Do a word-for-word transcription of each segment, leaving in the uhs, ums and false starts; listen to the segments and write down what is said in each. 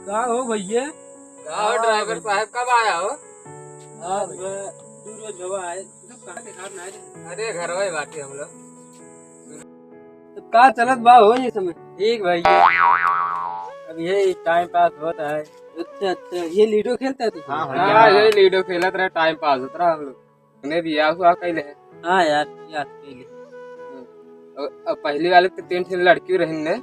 का हो भैया? का हो हाँ ड्राइवर भैया। साहब, कब आया हो? हाँ भैया, दू रोज हुआ है। तू सब कहाँ के घर ना आए? अरे, घरवा ही बाटी हम लोग। तो का चलत बा हो ये समय? ठीक भैया, अब यही टाइम पास होता है। अच्छा, अच्छा, ये लूडो खेलता है तू? हाँ, हाँ, हाँ। ये लूडो खेलत रहे, टाइम पास होत रहा हम लोग। तूने बियाह हुआ कैले है? हाँ यार, बियाह कैले। अब, अब पहली वाले तो तीन ठे लड़की रहिन ने।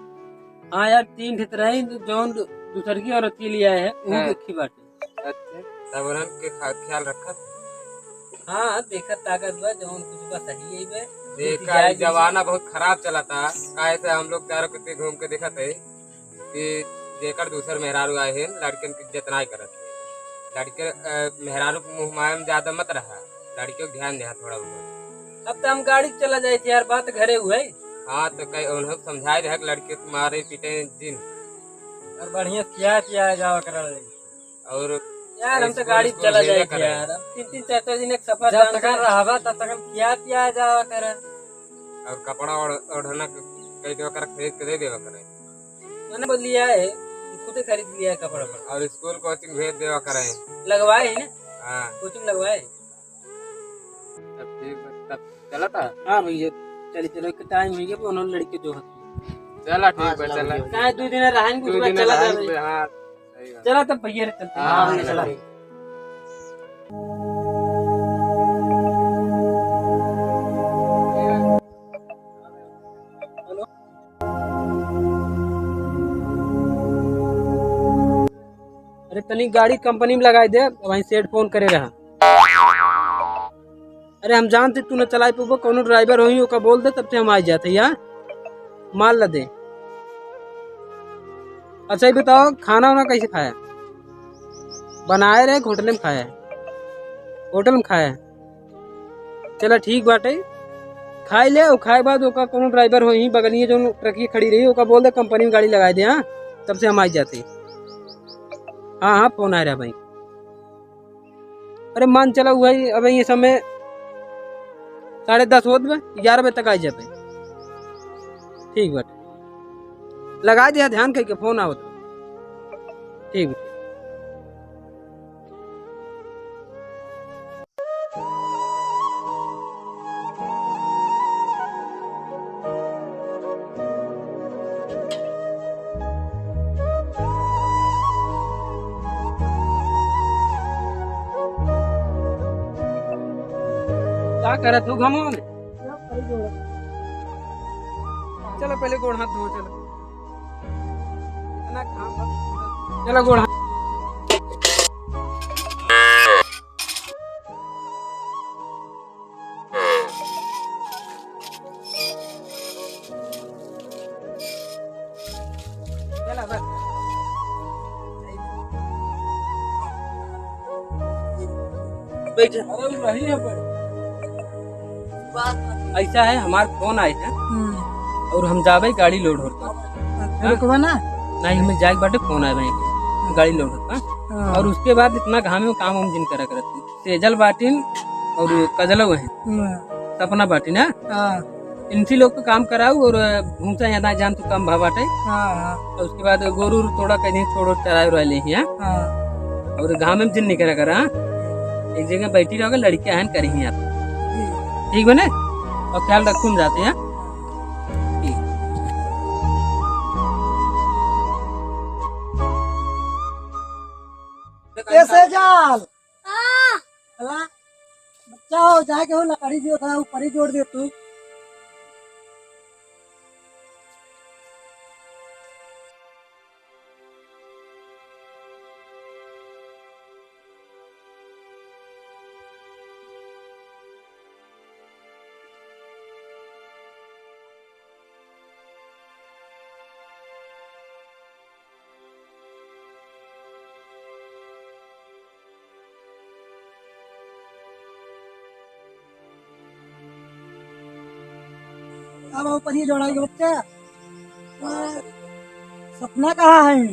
हाँ यार, तीन ठे तो रही, जौन दू-, दूसर की औरत के लिए आए हैं, वो हाँ। देखी बाटे। अच्छा, तब उन्हन के खा-, ख्याल रखत। हाँ, देखत ताकत बा, जौन कुछ बा सही है बे। देखा, ई जमाना बहुत खराब चला था, काहे से हम लोग चारों कुत्ते घूम के देखत है। कि जेकर दूसर मेहरारू आए हैं, लड़कन की इज्जत नाई करत है। लड़के, अ, मेहरारू के मुँह माया में ज्यादा मत रहा, लड़कियों को ध्यान दे थोड़ा बहुत। अब तो हम गाड़ी से चला जाए थे यार, बात घरे हुए। हाँ, तो कई उन्हें समझाए रहे कि लड़के को मारे पीटे जिन। और बढ़िया खिया पिया जावा करा ले। और यार, हम तो गाड़ी से चला जाए थे यार, अब तीन तीन चार चार दिन एक सफर जब तक रहबा, तब तक हम खिया पिया जावा करा। और कपड़ा ओढ़-, ओढ़ना क-, कई देवा करे, खरीद के दे देवा करे। मैंने बोल लिया है, खुदे खरीद लिया है कपड़ा वपड़ा। और स्कूल कोचिंग भेज देवा करे। लगवाए है ना? हाँ। कोचिंग लगवाए। तब ठीक बा, तब चला था? हाँ भैया, चली चलो, एक टाइम हो गया, उन्होंने लड़के जो है। चला ठीक हाँ, बा, चला चला। भैया। काहे दो दिन रहन, दो कुछ दिन चला था रहन भैया। हाँ, सही बात। चला तब भैया रे, चलते हैं। हाँ, हाँ, चला। चला। अरे तनी गाड़ी कंपनी में लगाई दे, वहीं सेठ फोन करे रहा। अरे हम जानते तू न चलाई पबो, कौनो ड्राइवर होई ओका बोल दे, तब से हम आ जाते यार। माल ला दे। अच्छा ये बताओ, खाना वाना कैसे खाया? बनाए रहे कि होटल में खाया? होटल में खाया। चला ठीक बाटे, खाई ले। और खाए बाद ओका कोनो ड्राइवर होई बगलिए, जौन ट्रकिए खड़ी रही, ओका बोल दे कंपनी में गाड़ी लगाए दे। हाँ, तब से हम आई जाते। हाँ हाँ, फोन आए रहा भाई। अरे मान चला हुआ ही, अब ये समय साढ़े दस होत बा, ग्यारह बजे तक आई जाते। ठीक बाटे, लगाए दे, ध्यान करके फोन आवत। ठीक बाटे। का करत हो घामवा में? चलो पहले गोड़ हाथ धो, चलो। इतना घाम बा। चलो गोड़ हाथ। चला, बस। बैठ। अरे, वही है पर। ऐसा है, हमार फोन आए है हम्म। और हम जाबे गाड़ी लोड होता। अच्छा, रुकबा ना? नहीं, हमें जाए के बाटे, फोन आए भाई, गाड़ी लोड होता। हाँ। और उसके बाद इतना घाम में काम हम जिन करा करत। सेजल बाटिन और कजलव है। हाँ। सपना बाटिन, हाँ? हाँ। इनसी लोग को काम कराऊ और भूसा यहाँ जान तो कम भा बाटे। हाँ, हाँ। और उसके बाद गोरू उरू थोड़ा कहीं छोड़ और चराए उराए ले ही, हाँ? हाँ। और घाम में जिन निकरा करा, हाँ? एक जगह बैठी रहोगे, लड़कियां हैं करी ही आप। ठीक। ठीक बने? और ख्याल रखूँ, हम जाते हैं, हाँ? ठीक। ए सेजल। हाँ। अला, बच्चा हो, जाए के हो, लकड़ी दियो था, ऊपर ही जोड़ दे तू। अब आओ, पनिया जोड़ाई के बच्चा। सपना कहाँ है?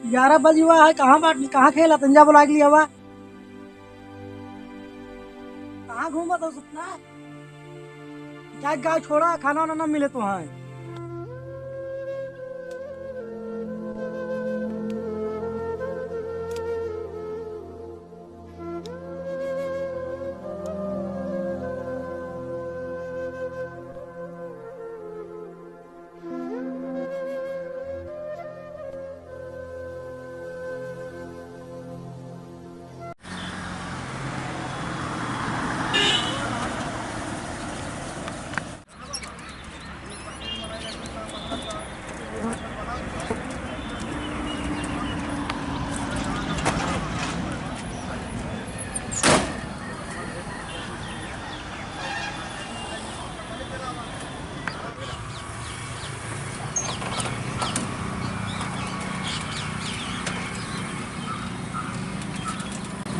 ग्यारह बजे हुआ है, कहाँ बात, कहाँ खेला? तंजा बुला के लिया हुआ। कहाँ घूमा था सपना? जाए गाँव छोड़ा, खाना वाना ना मिले तो हाँ।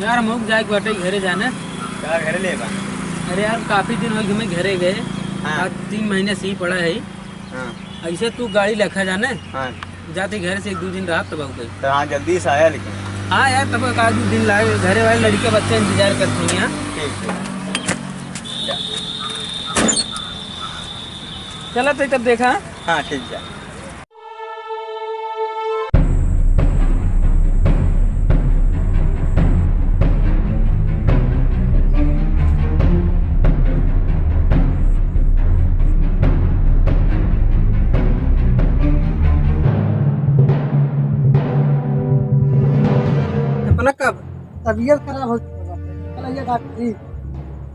यार, हमहू के जाए के बाटे घरे जाने। का घरे ले बा? अरे यार, काफी दिन हो गए हमें घरे गए। हाँ। आज तीन महीने से ही पड़ा है। हाँ। ऐसे तू गाड़ी लखा जाने। हाँ। जाते घरे से एक दो दिन रहा तब आऊ। तो हाँ, जल्दी से आया लेकिन। हाँ यार, तब एक आध दो दिन लाए, घरे वाले लड़के बच्चे इंतजार करते हैं यहाँ। ठीक, ठीक। जा। चला तो तब देखा। हाँ, ठीक जा। अपना कब? तबीयत खराब हो चुका बा। चला ये डॉक्टरी।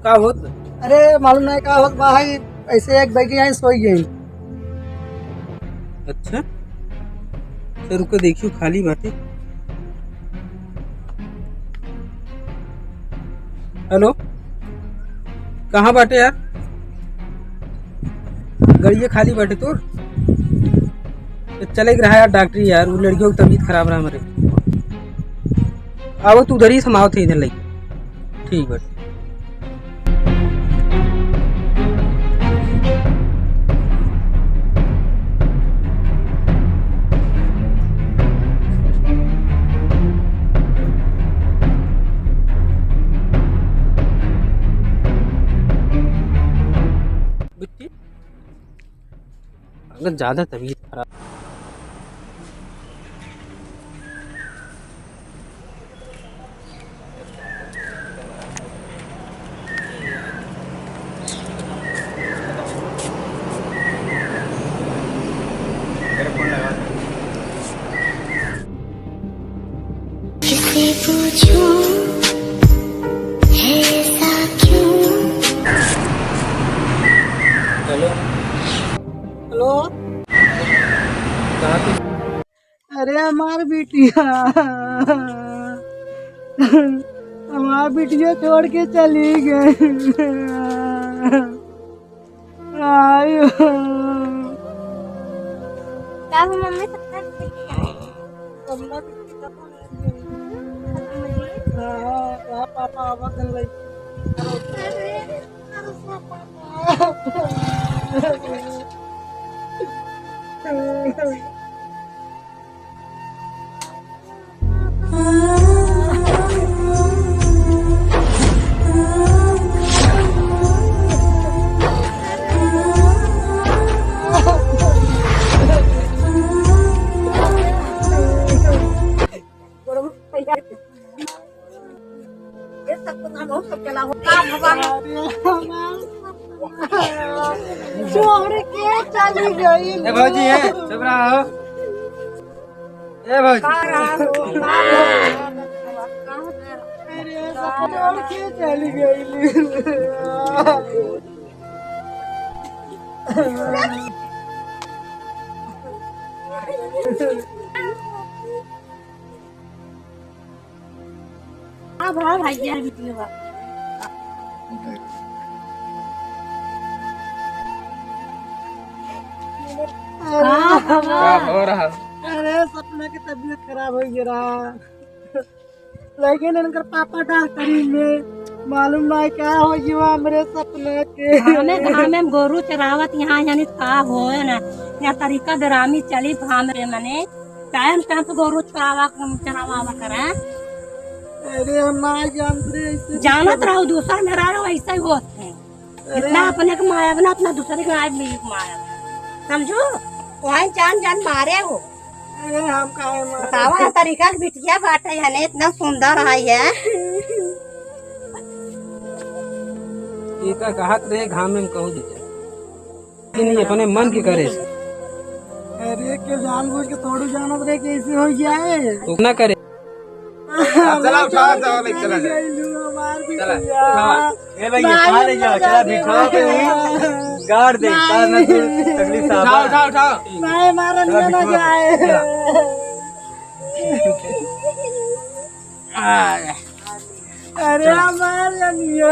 का होत? अरे मालूम नहीं का होत बा, है ऐसे एक बैगी आई सोई गई। अच्छा, तो रुको, देखियो खाली बाटे। हेलो, कहाँ बाटे यार? गड़िया खाली बाटे तोर? तो चले के रहा यार डॉक्टरी यार, वो लड़कियों की तबीयत खराब रहा हमारे। आवो तू उधर ही समावत है इधर लगी। ठीक बाटे। बिट्टी, अगर ज्यादा तबीयत खराब किससे पूछूं, है ऐसा क्यों? हेलो। हेलो। कहाँ पे? अरे हमार बिटिया, हमार बिटिया छोड़ के चली गई। आयो। का हो मम्मी, सपना देख के आए? सपना देख के कब आए? हाँ, हाँ, हाँ, पापा आवत हन लइके। अरे, अरे पापा। ये सब तो काम हो, सब चला हो। का भगवान? छोड़ के चली गई। ए भौजी, ए, चुप रहो। ए भौजी। का रहा हो? का रहा हो? अरे, सब छोड़ के चली गई। अब हाँ भैया, वीडियो बा। अरे, का हो रहा? अरे, सपना के तबीयत खराब हो गया रहा। लेकिन इनकर पापा डॉक्टरी में, मालूम ना क्या हो गया हमरे सपना के। घामे, घामे में गोरू चरावत यहाँ, यानी का होए ना, या तरीका बेरामी चली घामे मने। टाइम टाइम पे गोरू चरावा, चरावा करे। अरे हम ना जानत रहे ऐसे। जानत रहो, दूसर मेहरारू ऐसे ही होत है। अरे जितना हम अपने के माया बना, उतना दूसरे के आदमी के माया। समझू? वहीं जान जान मारे हो। अरे हम काहे मारे? बतावा ना, तरीका के बिटिया बाटे, हने इतना सुंदर है ये। ये का कहत रहे, घाम में कहू दे। लेकिन ये अपने मन के करे। अरे, के जानबूझ के थोड़ू जानत रहे कि ऐसे हो जाए। तो ना करे। चला, उठाओ, चला, ले, चला, चला। हमार भी चला, भैया। उठाओ। ए भैया, ना, कहाँ ले जाओ? चला, बिठाओ के वहीं गाड़ दे, नहीं। तार ना तू तकलीफ से उठाओ, आवा। उठाओ, उठाओ। नहीं, मारा चला, नहीं ना बिठाओ। जाए। चला। आ। अरे हमार रनिया।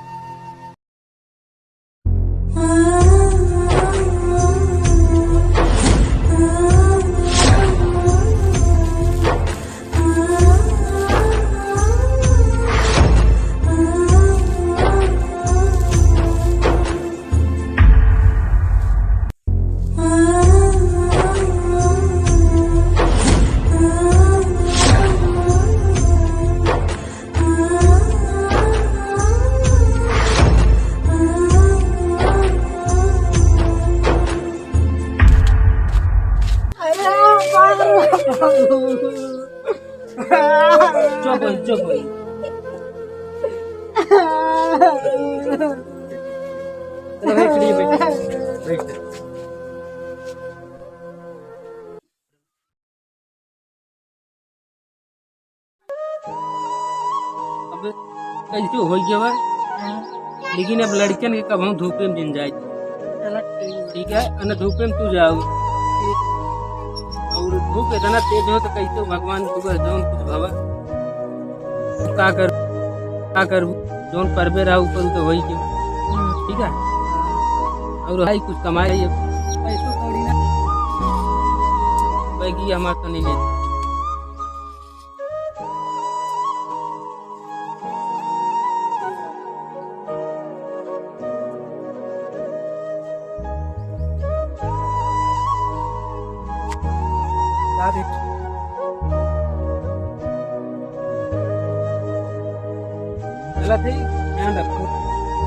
चुप हो, चुप हो। चलो भाई, free बैठ। बैठ। अब कैसे हो गया बा? हाँ। लेकिन अब लड़कन के कबहूँ धूपे में जिन जाए। चलो ठीक है। ठीक है, अन धूपे में तू जाओ। ठीक। और धूप इतना तेज हो तो कैसे भगवान तू जौन कुछ भवा। का कर, का कर, जौन परबे रहा ऊपर तो वही के। हम्म। ठीक है। और भाई कुछ कमाए ये। पैसों कौड़ी ना। बैगी हमार तो नहीं लेते। गलत है, ध्यान रखो।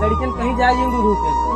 लड़कन कहीं जाए, ये रूप है।